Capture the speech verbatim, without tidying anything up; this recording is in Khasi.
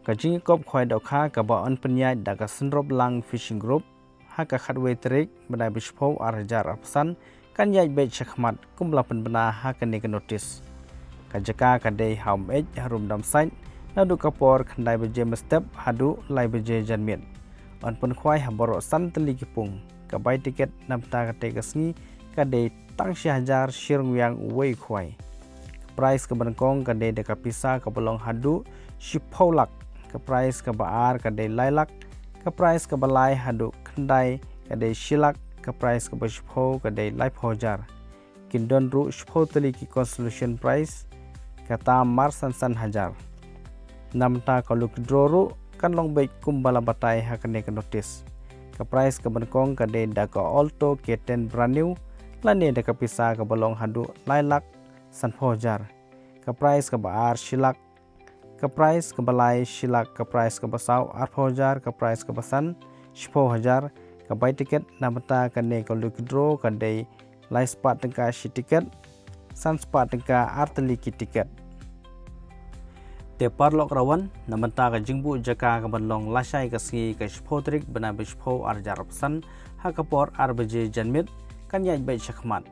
Ka jingïakop khwai dohkha kaba yn pynïaid da ka Synroplang Fishing Group ha ka khatwei tarik bnai ba shiphew ar hajar arphew san kan ïaid beit shakhmat kumba la pynbna ha kane ka notis. Ka jaka ka dei ha Umeit harum Damsait naduh ka por khyndai baje mynstep haduh lai baje janmiet. Yn pynkhwai ha baroh san tylli ki pung. Ka bai tiket na bynta katei ka sngi ka dei tang shi hajar shi ryngwiang uwei u khwai. Ka prize kaba nyngkong ka dei da ka pisa kaba long haduh shiphew lak. Ka prize kaba ar ka dei lai lak. Ka prize kaba lai haduh khyndai ka dei shi lak. Ka prize kaba shiphew ka dei laiphew hajar. Kin don ruh shiphew tylli ki consolation prize kata mar san san hajar. Na bynta ka lucky draw ruh kan long beit kumba la batai ha kane ka notis. Ka prize kaba nyngkong ka dei da ka Alto K ten brand new lane da ka pisa kaba long haduh lai lak sanphew hajar. Ka prize kaba ar shi lak. Ka prize kaba lai shi lak, ka prize kaba saw arphew hajar, ka prize kaba san shiphew hajar. Ka bai tiket na bynta kane ka lucky draw ka dei lai spah tyngka shi tiket, san spah tyngka ar tylli ki tiket. Te paralok rawan, na bynta ka jingbuh jaka kaban long lashai ka sngi ka shiphew tarik bnai ba shiphew ar hajar arphew san ha ka por ar baje janmiet kan ïaid beit shakhmat.